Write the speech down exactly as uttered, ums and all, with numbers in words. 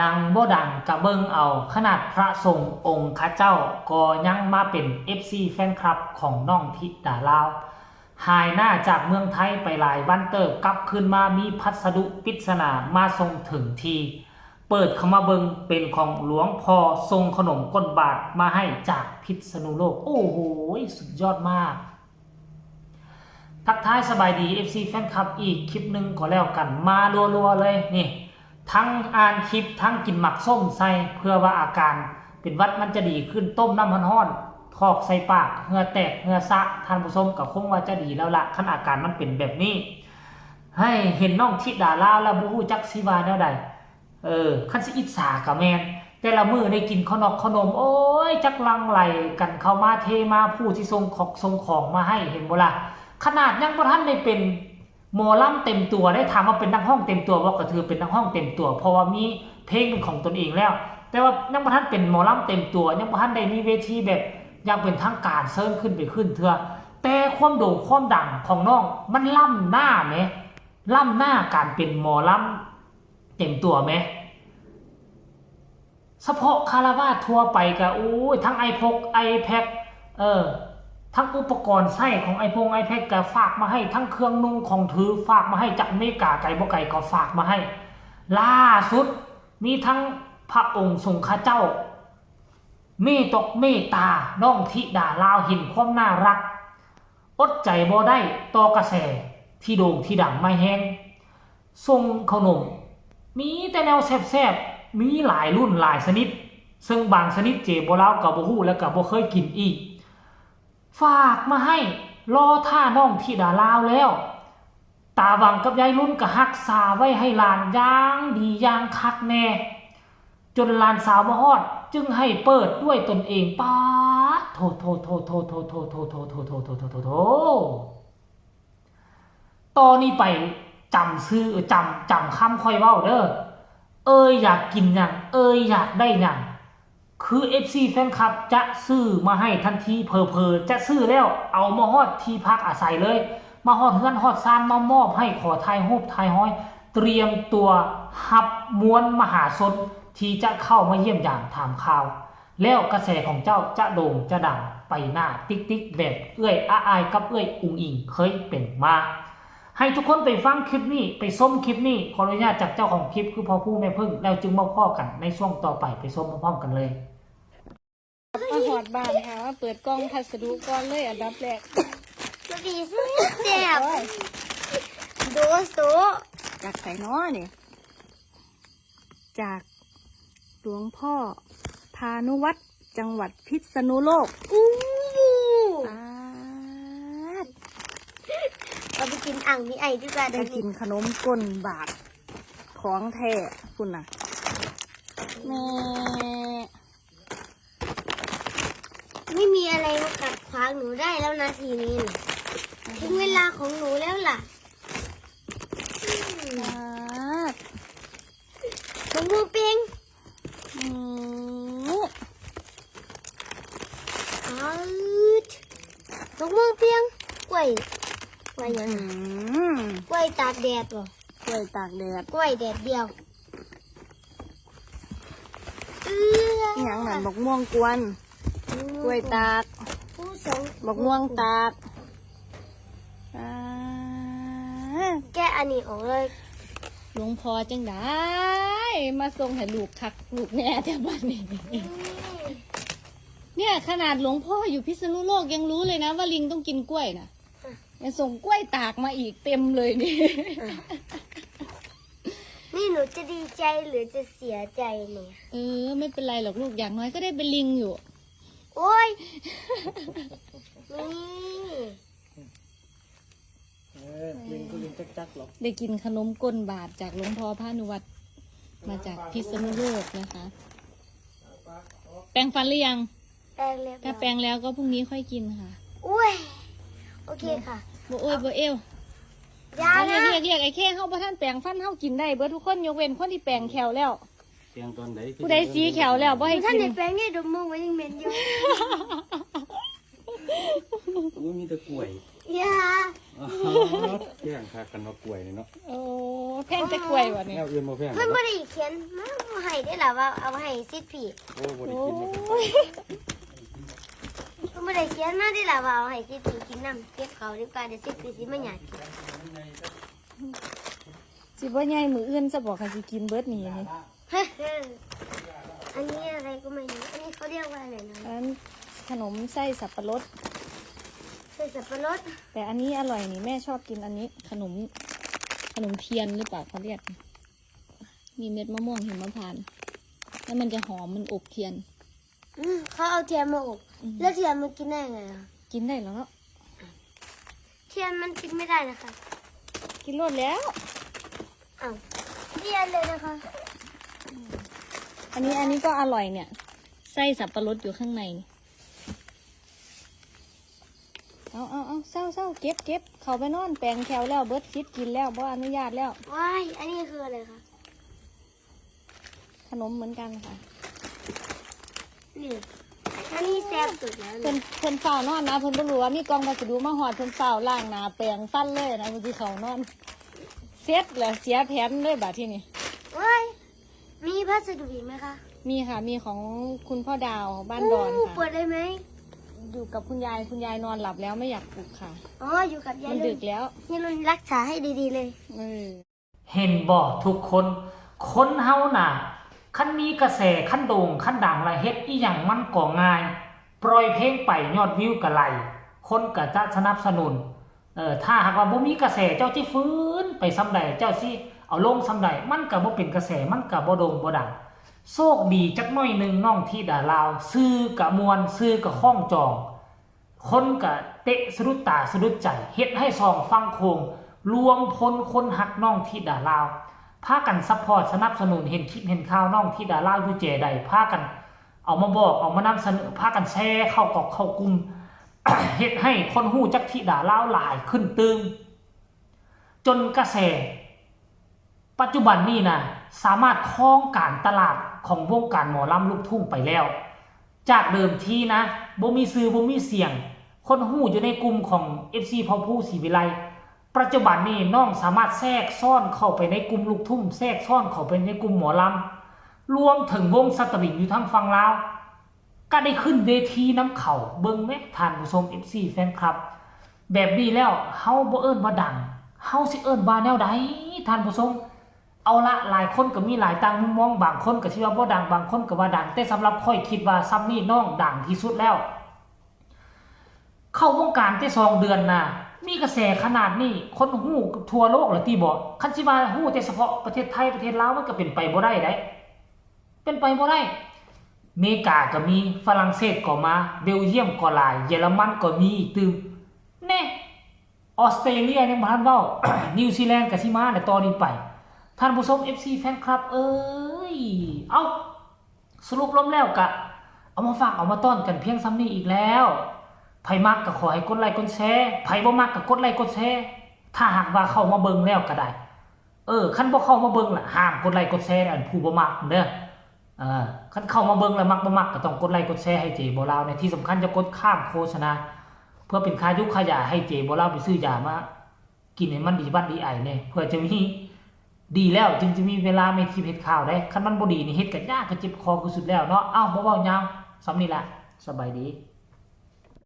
ดังบ่ดังกะเบิ่งเอา ขนาดพระสงฆ์องค์ข้าเจ้าก็ยังมาเป็น เอฟซี แฟนคลับของน้องธิดาลาว หายหน้าจากเมืองไทยไปหลายวันเติบ กลับคืนมามีพัสดุปริศนามาส่งถึงที่ เปิดเข้ามาเบิ่งเป็นของหลวงพ่อส่งขนมก้นบาทมาให้จากพิษณุโลก โอ้โห สุดยอดมาก ทักทายสบายดี เอฟซี แฟนคลับอีกคลิปหนึ่งก็แล้วกัน มารัวๆเลยนี่ ทั้งอ่านคลิปทั้งกินหมากส้มใส่ เพื่อว่าอาการเป็นหวัดมันจะดีขึ้น ต้มน้ำร้อนๆ ถอกใส่ปาก เหงื่อแตกเหงื่อซะ ท่านผู้ชมก็คงว่าจะดีแล้วละ คันอาการมันเป็นแบบนี้ ให้เห็นน้องธิดาลาวแล้วบ่ฮู้จักสิว่าแนวใด เออ คันสิอิจฉาก็แม่น แต่ละมื้อได้กินข้าวนอกข้าวนม โอ้ย จักหลั่งไหลกันเข้ามาเทมา ผู้ที่ส่งของส่งของมาให้ เห็นบ่ล่ะ ขนาดยังบ่ทันได้เป็นหมอลำเต็มตัว ได้ถามว่าเป็นนักร้องเต็มตัวบ่ ก็ถือเป็นนักร้องเต็มตัว เพราะว่ามีเพลงเป็นของตนเองแล้ว แต่ว่ายังบ่ทันเป็นหมอลำเต็มตัว ยังบ่ทันได้มีเวทีแบบอย่างเป็นทางการเชิญขึ้นไปขึ้นเทื่อ แต่ความโด่งความดังของน้องมันล้ำหน้าแหม ล้ำหน้าการเป็นหมอลำเต็มตัวแหม เฉพาะคารวาสทั่วไปก็ โอ้ย ทั้ง ไอพก ไอแพด เออ ทั้งอุปกรณ์ใช้ของ ไอพง ไอแพด ก็ฝากมาให้ ทั้งเครื่องนุ่งของถือฝากมาให้ จากอเมริกาไกลบ่ไกลก็ฝากมาให้ ล่าสุดมีทั้งพระองค์ทรงข้าเจ้า เมตตกเมตตาน้องธิดาลาว เห็นความน่ารัก อดใจบ่ได้ต่อกระแสที่โด่งที่ดังมาแฮง ส่งขนม มีแต่แนวแซ่บๆ มีหลายรุ่นหลายชนิด ซึ่งบางชนิดเจบ่ลาวก็บ่ฮู้และก็บ่เคยกินอีก ฝากมาให้ รอท่าน้องธิดาลาวแล้ว ตาหวังกับยายรุ่นก็รักษาไว้ให้หลานอย่างดีอย่างคักแน่ จนหลานสาวมาฮอด จึงให้เปิดด้วยตนเอง ป๊าด โถ โถ โถ โถ โถ โถ โถ โถ โถ โถ โถ โถ โถ โถ ต่อนี้ไปจำชื่อ จำ จำคำข้อยเว้าเด้อ เอ่ยอยากกินหยัง เอ่ยอยากได้หยัง คือ เอฟซี แฟนคลับจะซื้อมาให้ทันที เผลอๆ จะซื้อแล้วเอามาฮอดที่พักอาศัยเลย มาฮอดเฮือนฮอดซาน มามอบให้ ขอถ่ายรูปถ่ายฮอย เตรียมตัวรับมวลมหาชนที่จะเข้ามาเยี่ยมยามถามข่าว แล้วกระแสของเจ้าจะโด่งจะดังไปหน้าติ๊กๆ แบบเอื้อยอ้ายกับเอื้อยอุ๋งอิ๋งเคยเป็นมา ให้ทุกคนไปฟังคลิปนี้ ไปชมคลิปนี้ ขออนุญาตจากเจ้าของคลิปคือพ่อผู้แม่พึ่ง แล้วจึงมาพ้อกันในช่วงต่อไป ไปชมพร้อมๆ กันเลย มาฮอดบ้านค่ะ มาเปิดกล่องพัสดุก่อนเลยอันดับแรก สวัสดี แซ่บ โอ้ย โดโซ จากไสน้อนี่ จากหลวงพ่อพานุวัฒน์ จังหวัดพิษณุโลก อู้ ป๊าด เอาไปกินอ่างมีไอดีกว่า ได้ เดี๋ยวนี้ กินขนมก้นบาท ของแท้ คุณน่ะ แม่ ไม่มีอะไรมาขัดขวางหนูได้แล้วนะทีนี้น่ะ ถึงเวลาของหนูแล้วล่ะ อืม ป๊าด มะม่วงเปียง อืม อืด มะม่วงเปียง กล้วย กล้วยหยัง อืม กล้วยตากแดดบ่ กล้วยตากแดด กล้วยแดดเดียว เอื้อ อิหยังนั่น บักม่วงกวน อืม กล้วยตาก อู้ สอง บักม่วงตาก อ่า แกะอันนี้ออกเลย หลวงพ่อจังได้มาส่งให้ลูกคักลูกแน่แท้บัดนี้ อืม เนี่ย ขนาดหลวงพ่ออยู่พิษณุโลกยังรู้เลยนะว่าลิงต้องกินกล้วยนะ อ่ะ ยังส่งกล้วยตากมาอีกเต็มเลยนี่ อ่ะ นี่หนูจะดีใจหรือจะเสียใจเนี่ย เออ ไม่เป็นไรหรอกลูก อย่างน้อยก็ได้เป็นลิงอยู่ โอ้ย นี่ เออ ลิงก็ลิงจักๆ หรอก ได้กินขนมก้นบาทจากหลวงพ่อพานุวัฒน์ มาจากพิษณุโลกนะคะ แปรงฟันหรือยัง แปรงแล้ว ถ้าแปรงแล้วก็พรุ่งนี้ค่อยกินค่ะ อุ้ย โอเคค่ะ บ่โอ้ยบ่เอว อย่า เอาเรียก นะ เรียก เรียกไอ้เค เฮาบ่ทันแปรงฟัน เฮากินได้เบิดทุกคน ยกเว้นคนที่แปรงแข้วแล้ว แปรงตอนไหน ผู้ใดสีแข้วแล้วบ่ให้ ท่าน กิน ได้แปรงนี่ ดมมองไว้ยังเหม็นอยู่ โอ้ย มีแต่กล้วย อย่า อ๋อแพงคักกันว่ากล้วยนี่เนาะ โอ้แพงแต่กล้วยบ่นี่ แนวอื่นบ่แพง เพิ่น เนาะ บ่ได้เขียนมาให้ได้ล่ะว่าเอาให้สิทธิ์พี่ โอ้บ่ได้กินมาเป็น โอ้ย เพิ่นบ่ได้เขียนมาได้ล่ะว่าเอาให้สิทธิ์พี่กินน้ำเก็บเขาดีกว่าเดี๋ยวสิทธิ์พี่สิมาหยาดกิน สิบ่ใหญ่มื้ออื่นซะบ่คันสิกินเบิดนี่นี่ อันนี้อะไรก็ไม่รู้อันนี้เขาเรียกว่าอะไรนะ อันนั้นขนมไส้สับปะรด ใส่สับปะรด แต่อันนี้อร่อยนี่แม่ชอบกินอันนี้ขนม ขนมเทียนหรือเปล่าเขาเรียก มีเม็ดมะม่วงหิมพานต์แล้วมันจะหอมมันอบเทียน อืมเขาเอาเทียนมาอบ อืม แล้วเทียนมันกินได้ไงอ่ะ กินได้แล้วเนาะ เทียนมันกินไม่ได้นะคะ กินโลดแล้ว อ้าวเทียนเลยนะคะ อันนี้อันนี้ก็อร่อยเนี่ย ไส้สับปะรดอยู่ข้างในนี่เอาเอาเอาเศร้าเศร้าเก็บเก็บเขาไปนอนแปลงแคลแล้วเบิดซิดกินแล้วบ่อนุญาตแล้ว ว้ายอันนี้คืออะไรคะ ขนมเหมือนกันค่ะ นี่อันนี้แซ่บสุดแล้ว เพิ่นเพิ่นฝ้าวนอนนะเพิ่นบ่รู้ว่ามีกล่องพัสดุมาฮอดเพิ่นฝ้าวล้างหน้าแปรงฟันเลยนะเพิ่นสิเข้านอน เสร็จแล้วเสียแผนเลยบาดที่นี่ ว้ายมีพัสดุอีกไหมคะ มีค่ะมีของคุณพ่อดาวบ้านดอน อู้ ค่ะ เปิดได้ไหม อยู่กับคุณยายคุณยายนอนหลับแล้วไม่อยากปลุกค่ะ อ๋ออยู่กับยาย มัน ลุ ดึ น กแล้ว ยายลุนรักษาให้ดีๆเลย เออ เห็นบ่ทุกคน คนเฮาน่ะ คันมีกระแส คันโด่ง คันดังละเฮ็ดอีหยังมันก็ง่าย ปล่อยเพลงไปยอดวิวก็ไหล คนก็จะสนับสนุน เออ ถ้าหากว่าบ่มีกระแส เจ้าสิฟื้นไปส่ำใด เจ้าสิเอาลงส่ำใด มันก็บ่เป็นกระแส มันก็บ่โด่งบ่ดัง โชคดีจักหน่อยหนึ่งน้องธิดาลาว ซื่อก็ม่วน ซื่อก็คล้องจอง คนก็เตะสะดุดตาสะดุดใจ เฮ็ดให้สองฝั่งโขงรวมพลคนฮักน้องธิดาลาว พากันซัพพอร์ตสนับสนุน เห็นคลิปเห็นข่าวน้องธิดาลาวอยู่แจใด พากันเอามาบอก เอามานำเสนอ พากันแชร์เข้ากอกเข้ากลุ่ม เฮ็ดให้คนฮู้จักธิดาลาวหลายขึ้นตึง จนกระแส ปัจจุบันนี้นะ สามารถครองการตลาดของวงการหมอลำลูกทุ่งไปแล้ว จากเดิมทีนะ บ่มีชื่อ บ่มีเสียง คนฮู้อยู่ในกลุ่มของ เอฟซี พ่อภูศรีวิไล ปัจจุบันนี้น้องสามารถแทรกซ้อนเข้าไปในกลุ่มลูกทุ่ง แทรกซ้อนเข้าไปในกลุ่มหมอลำ รวมถึงวงสตริงอยู่ทางฝั่งลาว ก็ได้ขึ้นเวทีนำเขา เบิ่งแหมท่านผู้ชม เอฟซี แฟนคลับ แบบนี้แล้วเฮาบ่เอิ้นว่าดัง เฮาสิเอิ้นว่าแนวใด ท่านผู้ชม เอาละ หลายคนก็มีหลายต่างมุมมอง บางคนก็สิว่าบ่ดัง บางคนก็ว่าดัง แต่สำหรับข้อยคิดว่าส่ำนี้น้องดังที่สุดแล้ว เข้าวงการแต่สองเดือนนะ มีกระแสขนาดนี้ คนฮู้ทั่วโลกละติบ่ คันสิว่าฮู้แต่เฉพาะประเทศไทย ประเทศลาว มันก็เป็นไปบ่ได้ได๋ เป็นไปบ่ได้ เมกาก็มี ฝรั่งเศสก็มา เบลเยียมก็หลาย เยอรมันก็มีอีกตื่ม แน่ ออสเตรเลียยังบ่ทันเว้า นิวซีแลนด์ก็สิมาในต่อนี้ไป ท่านผู้ชม เอฟซี แฟนคลับ เอ้ย เอ้า สรุปรวมแล้วกะ เอามาฝากเอามาต้อนกันเพียงส่ำนี้อีกแล้ว ไผมักก็ขอให้กดไลค์กดแชร์ ไผบ่มักก็กดไลค์กดแชร์ ถ้าหากว่าเข้ามาเบิ่งแล้วก็ได้ เออ คันบ่เข้ามาเบิ่งล่ะ ห้ามกดไลค์กดแชร์อันผู้บ่มักเด้อ เออ คันเข้ามาเบิ่งแล้วมักบ่มักก็ต้องกดไลค์กดแชร์ให้เจบ่าวลาวแหน่ ที่สำคัญอย่ากดข้ามโฆษณา เพื่อเป็นค่ายุกค่ายาให้เจบ่าวลาวไปซื้อยามากินให้มันดีบัดดีไอแหน่ เพื่อจะมี ดีแล้วจึงจะมีเวลามาเฮ็ดคลิปเฮ็ดข่าวได้ คันมันบ่ดีนี่เฮ็ดก็ยากก็เจ็บคอคือสุดแล้วเนาะ เอ้า บ่เว้ายาว ส่ำนี้ล่ะ สบายดี